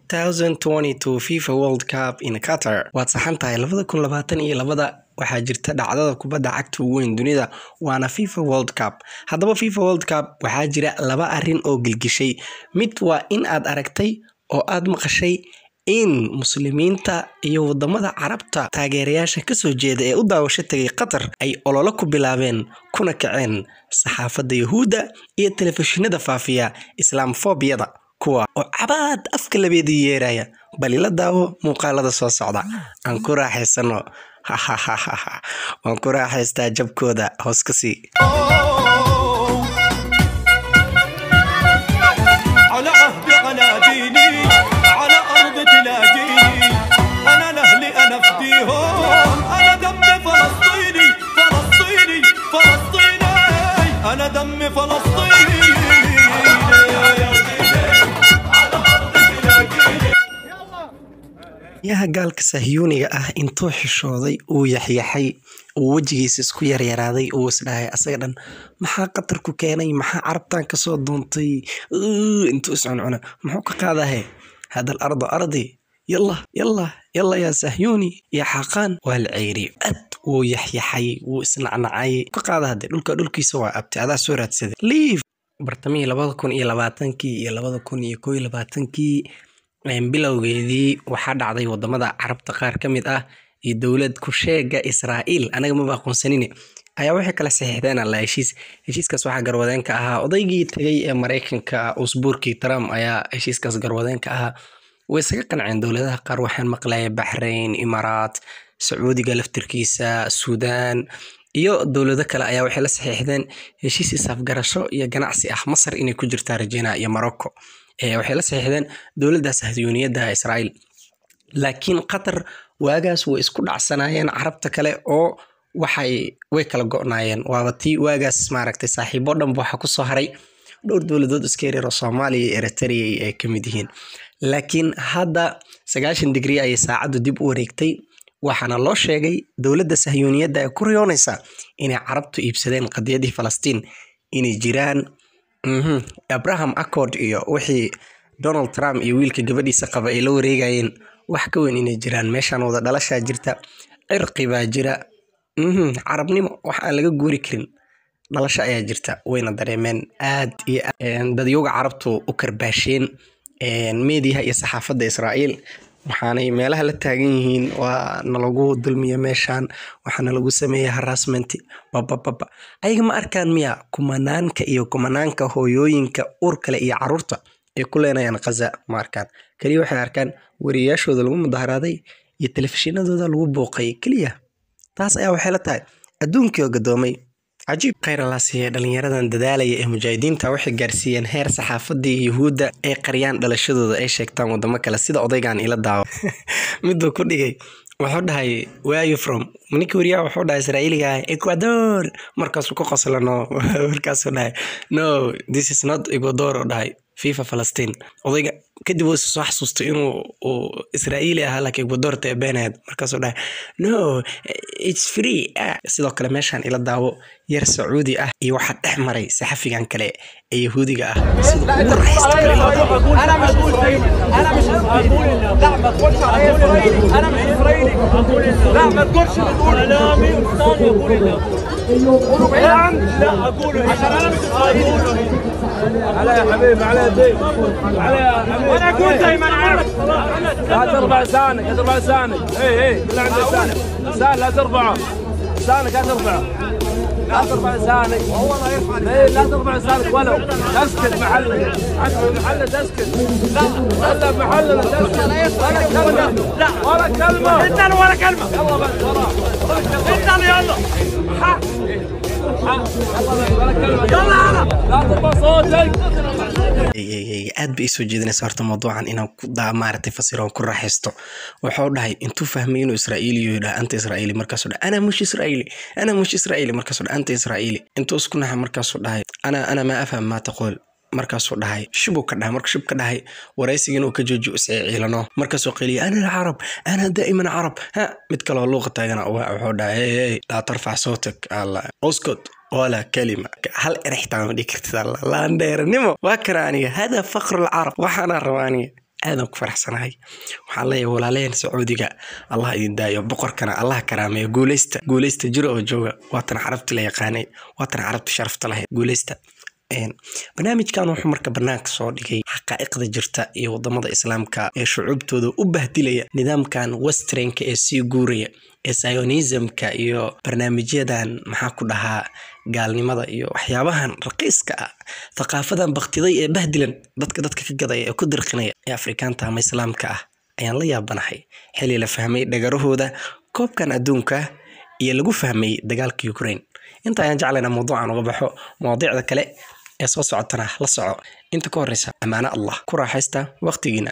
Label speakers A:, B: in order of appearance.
A: 2022 FIFA World Cup in Qatar. Waad saxan tahay, 2022 waxaa jirta dhacdada kubadda cagta ugu weyn dunida, waana FIFA World Cup. Haddaba FIFA World Cup waxaa jira laba arrin oo gilgishay. Mid waa in aad aragtay oo aad maqashay in Muslimiinta iyo wadamada Carabta taageerayaasha kasoo jeeda ee u daawasho tegay Qatar ay ololo ku bilaabeen kuna kaceen saxaafadda Yahuudda iyo telefishinada faafiya Islaamfobiyada, kuwa oo cabaad afka labeedii yeeraya. Bal ila daawo muuqaalada soo socda, aan ku raaxaysano. Waan ku raaxaystaa jabkooda hoos ka sii.
B: على عهدي، على ديني، على أرض تلاقيني، أنا لأهلي أنا فديهم، أنا دمي فلسطيني، فلسطيني، فلسطيني، أنا دمي فلسطيني.
A: Yaha gaalka sahyuuniga ah intuu xishooday, uu yaxyaxay, uu wejigiisa isku yaryaraaday, uu isdhahay asaga dhan maxaa Qatar ku keenay, maxaa Carabtan kasoo doontay, intuu iscuncuna muxuu ka qaadahe hada alardu ardi, yalla yalla yalla yaa sahyuuni yaa xaqaan. Waa la ceyriyey, aad wuu yaxyaxay, wuu isnacnacay. Ka qaada hadde dhulka dhulkiisa waa abti adaa soo raadsaday liif. Bartamihii 2020kii iyo 2021kii bilowgeedii waxaa dhacday wadamada Carabta qaar ka mid ah iyo dowlad ku sheega Israa'iil, anaga maba aqoonsanine, ayaa waxay kala saxiixdeen alla heshiis. Heshiiskaas waxaa garwadeenka ahaa odaygii tegay ee Maraykanka, usbuurkii Trump ayaa heshiiskaas garwadeenka ahaa. Way isaga qanceen dowladaha qaar. Waxaan maqlayay Baxrayn, Imaaraat, Sacuudiga laftirkiisa, Suudaan iyo dowlado kale ayaa waxay la saxiixdeen heshiis isafgarasho iyo ganacsi ah. Masar inay ku jirtaa rajeyna iyo Morocco. Waxay la saxiixdeen dowladda sahyuuniyadda Israa'iil. Laakiin Qatar waagaas way isku dhacsanaayeen Carabta kale oo waxay way kala go'naayeen. Waaba tii waagaas maaragtay saaxiibo dhanba waxaa kusoo haray dhowr dowladood iska yaryar oo Soomaaliya iyo Eritrea ay ka mid yihiin. Laakiin hadda 90 digrii ayay saacaddu dib u wareegtay, waxaana loo sheegay dowladda sahyuuniyadda ee ku riyoonaysa inay Carabtu iibsadeen qadiyadii Falastiin inay jiraan Abraham Accord iyo wixii Donald Trump iyo wiilka gabadhiisa qaba ay la wareegayeen wax ka weyn inay jiraan. Meeshaan wada dhalashaa jirta, cirqi baa jira, carabnimo wax aan laga guuri karin, dhalasho ayaa jirta. Wayna dareemeen aad iyo dadyooga Carabtu u karbaasheen meediyaha iyo saxaafadda Israa'iil, waxaanay meelaha la taagan yihiin waa nalagu dulmiya meeshaan, waxaana lagu sameeya harassment babababa. Ayaga ma arkaan miya kumanaanka iyo kumanaanka hooyooyinka uurkale iyo caruurta ay ku leenayaan Khaza? Ma arkaan. Keliya waxay arkaan wariyayaashooda lagu mudaharaaday iyo telefishinadooda lagu booqay keliya. Taas ayaa waxay la tahay adduunkii oo gadoomay. Cajiib. Khayr Allah siiye dhalinyaradan dadaalaya ee mujaahidiinta, waxay gaarsiiyeen heer saxaafadii Yuhuudda ay qariyaan dhalashadooda, ay sheegtaan wadamo kale, sida odaygan ila daawo. Miduu ku dhigay wuxuu dhahay, "Where are you from?" Ninka wariyaha wuxuu dhahay Israa'iiliga ah, "Ecuador." Markaasuu ku qoslano, markaasuu dhahay, "No, this is not Ecuador," oo dhahay, "FIFA Palestine." Odayga kadib uu soo xasuustay inuu uu Israa'iili ahaa laakiin Ecuador ta beenayd. Markaasuu dhahay, "No, it's free." Sidoo kale meeshaan ila daawo yar Sacuudi ah iyo waxaa dhex maray saxafigan kale ee Yahuudiga ah sida ugu raaxaysta kale ila daawo.
C: انا مش اسرائيلي، انا مش اسرائيلي، لا ما تقولش عليا اسرائيلي، انا مش اسرائيلي، لا ما تقولش اللي تقوله. قولوا بعيد عني، لا اقوله عشان انا مش اسرائيلي.
D: على يا حبيبي، على يديك، على يا حبيبي.
C: وانا اقول زي ما انا عارف.
D: لا ترفع لسانك، لا ترفع لسانك، اي اي بالله عندك لسانك، لسان لا ترفعه، لسانك لا ترفعه، لا ترفع لسانك،
C: هو لا يرفع.
D: إيه، لا ترفع لسانك ولو تسكت محلك، حتى محلك تسكت، لا ولا محلك تسكت، ولا كلمة،
C: لا.
D: ولا كلمة.
C: انت اللي ولا كلمه.
D: يلا بس ورا.
C: انت اللي يلا ها.
D: يلا بس ولا كلمة.
C: يلا انا
D: لا ترفع صوتك.
A: Aad bay isoo jeedinaysa horta mawduucan inaan ku daa maaragtay fasiro oon ku raaxaysto. Wuxuu dhahay intuu fahmay inuu Israa'iili yidhaha, "Anta Israa'iili?" Markaasuu dhahay, "Ana mush Israa'iili, ana mush Israa'iili." Markaasuu dhahay, "Anta Israa'iili?" Intuu isku naxa markaasuu dhahay, Ana maa afham maa taquul." Markaasuu dhahay shubuu ka dhahay, marka shub ka dhahay waraysiga inuu ka joojiyo isciilano. Markaasuu qeyliyay, "Ana alcarab, ana daa'iman carab." Ha mid kaloo luuqa taagana wuxuu dhahay, "Hey hey, laa tarfac sawtak, alla uskut, walaa kalima, hal erex xitaa ma dhihi kartid." Alla laandheernimo waa kana aniga, hada faqru alcarab, waxaana rabaa aniga. Aadan ku faraxsanahay. Waxaan leeyahay walaalaheen Sacuudiga, Allah idin daayo, boqorkana Allah karaameeyo. Guuleysta, guuleysta, jiro oo jooga. Waatan carabti la yaqaanay, waatan carabti sharafta lahayd. Guuleysta. Barnaamijkan wuxuu marka banaanka soo dhigay xaqaa'iqda jirta iyo wadamada islaamka ee shucuubtooda u bahdilaya nidaamkan westernka ee sii guuraya ee Zionismka iyo barnaamijyadan, maxaa ku dhahaa, gaalnimada iyo waxyaabahan raqiiska ah, thaqaafadan baktiday ee bahdilan, dadka ka gadaya ee ku dirqinaya ee Afrikaanta ama islaamka ah. Ayaan la yaabanahay xilli la fahmay dhagarahooda koobkan adduunka iyo lagu fahmay dagaalka Ukraine. Inta ayaan jeclaynaa mawduucan uga baxo. Mawaadiicda kale ee soo socotana la soco. Inta ka horeysa, amaano Allah, ku raaxaysta waqtigiina.